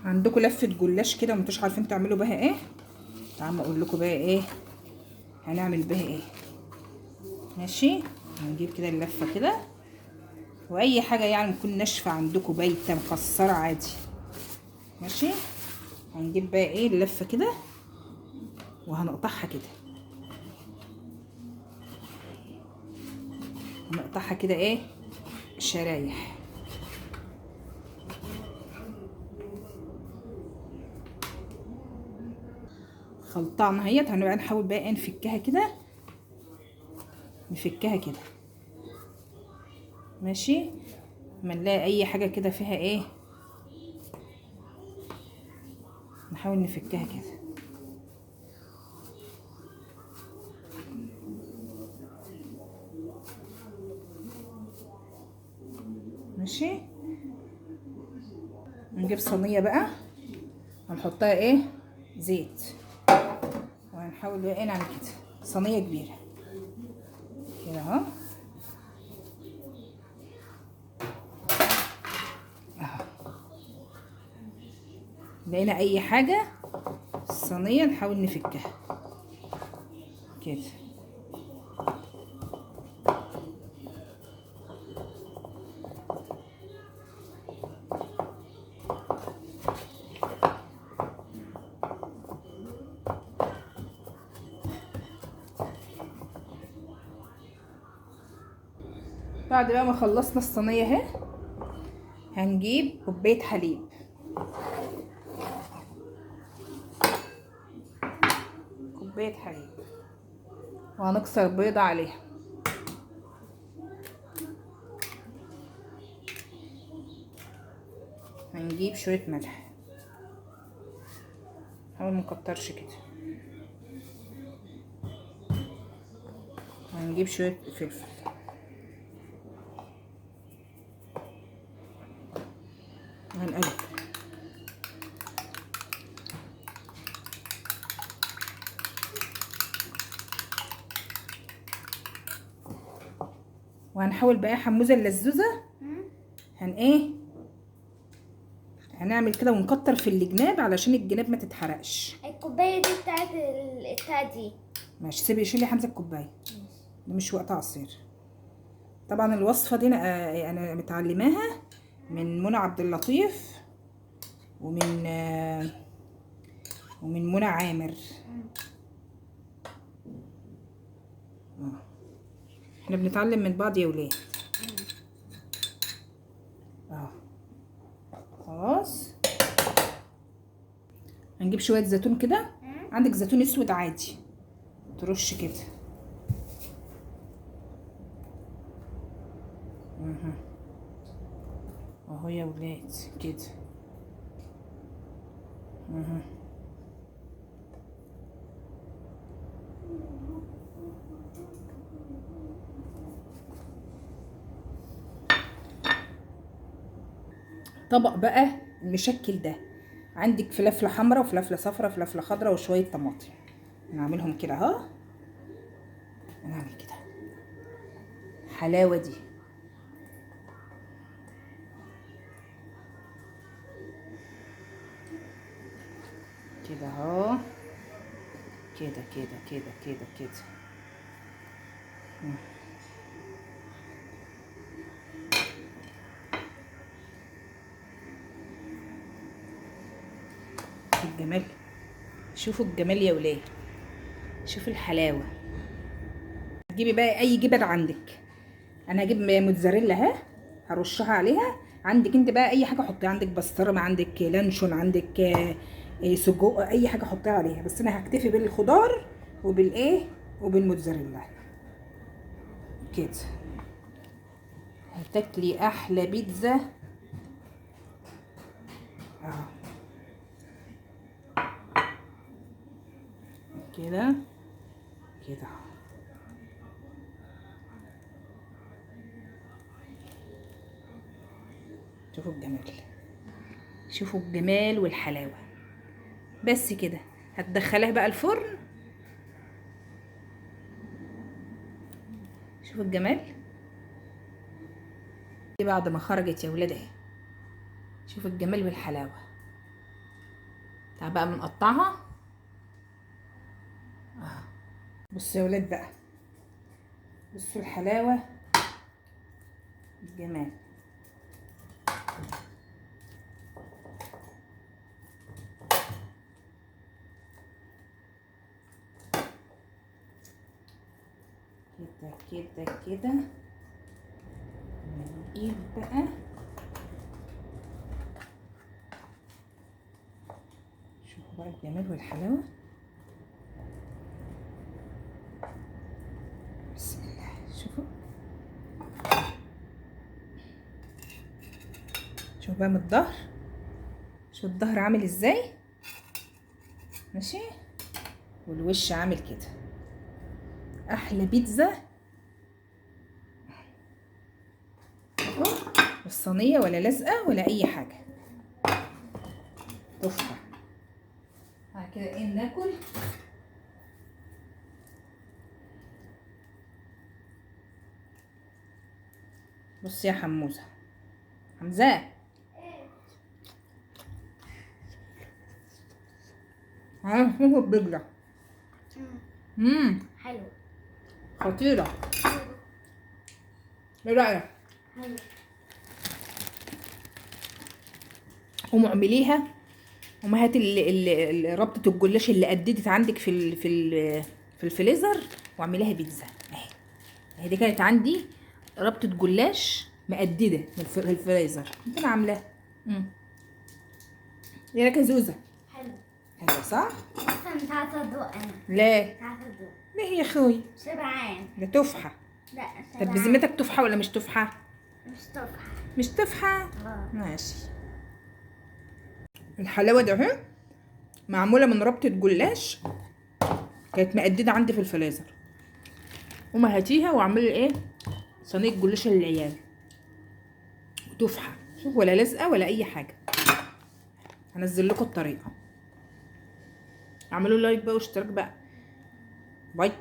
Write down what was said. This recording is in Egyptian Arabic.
عندكم لفه جلاش كده ومنتوش عارفين تعملوا بها ايه؟ تعالوا اقول لكم بقى ايه هنعمل بها ايه. ماشي، هنجيب كده اللفة كده، واي حاجة يعني تكون ناشفة عندكم، بايته مكسرة عادي. ماشي، هنجيب بقى ايه اللفة كده وهنقطعها كده، هنقطعها كده ايه شرايح. خلطانه اهيت. هنبقى نحاول بقى نفكها كده، نفكها كده. ماشي، ما نلاقي اي حاجة كده فيها ايه نحاول نفكها كده. ماشي، نجيب صينية بقى هنحطها ايه زيت، وهنحاول بقى ايه نعمل كده صينية كبيرة كده اهو. اهو لقينا اي حاجة الصينية نحاول نفكها كده. بعد بقى ما خلصنا الصينية اهي، هنجيب كوباية حليب. كوباية حليب، وهنكسر بيضة عليها. هنجيب شوية ملح، حاول منكترش كده. وهنجيب شوية فلفل. هنقلب. وهنحاول بقى حموزه اللزوزه هن ايه هنعمل كده ونكتر في الجناب علشان الجناب ما تتحرقش. الكوباية دي بتاعت بتاع دي. ماشي، سيبي شيلي حمزة الكوباية، ده مش وقت عصير. طبعا الوصفة دي انا متعلماها من منى عبد اللطيف ومن منى عامر. احنا بنتعلم من بعض يا ولاد. خلاص، هنجيب شوية زيتون كده. عندك زيتون اسود عادي ترش كده. اهو يا ولاد كده. طبق بقى المشكل ده، عندك فلفله حمراء وفلفله صفراء وفلفله خضراء وشوية طماطم، نعملهم كده اهو. نعمل كده حلاوة دي. كده اهو، كده كده كده كده كده. الجمال، شوفوا الجمال يا ولاد، شوفوا الحلاوة. تجيبي بقى اي جبن عندك، انا هجيب موتزاريلا اهي هرشها عليها. عندك انت بقى اي حاجة حطيها، عندك بسطرمه، عندك لانشون، عندك سجق، اي حاجة حطيها عليها، بس انا هكتفي بالخضار وبالايه وبالموتزاريلا كده. هتاكلي احلى بيتزا اهو كده كده. شوفوا الجمال، شوفوا الجمال والحلاوة. بس كده هتدخلها بقى الفرن. شوفوا الجمال دي بعد ما خرجت يا ولاد اهي. شوفوا الجمال والحلاوة. تعال بقى بنقطعها. بصوا يا ولاد بقى، بصوا الحلاوة الجمال. كده كده كده. نجيب بقى، شوفوا بقى الجمال والحلاوة. بسم الله. شوفوا شوفوا بقى من الظهر، شوفوا الظهر عامل ازاي، ماشي، والوش عامل كده. احلى بيتزا. الصينية ولا لازقه ولا اي حاجة، تحفة. بعد كده ايه ناكل. بص يا حموزه، حمزة عارف البيتزا حلو، خطيرة. ايه رايك؟ حلو. قوموا اعمليها، وما هات ربطه الجلاش اللي قددت عندك في في الفريزر، واعمليها بيتزا. اهي اهي دي كانت عندي ربطه جلاش مقدده من الفريزر، كنت انا عاملاها. ايه رايك يا زوزه؟ حلو. حلو صح؟ بس مش عارفه ادوق انا. لا مش عارفه ادوق. ليه يا اخوي؟ شبعان. ده تفحة. لا شبعان. طب بذمتك تفحة ولا مش تفحة؟ مش تفحة. مش تفحة؟ ماشي. الحلاوة ده اهي معمولة من ربطة جلاش كانت مقددة عندي في الفريزر. قومي هاتيها واعملي ايه؟ صينية جلاش للعيال. وتفحة، شوف ولا لازقة ولا أي حاجة. هنزل لكم الطريقة. اعملوا like بقى واشتراك بقى. bye.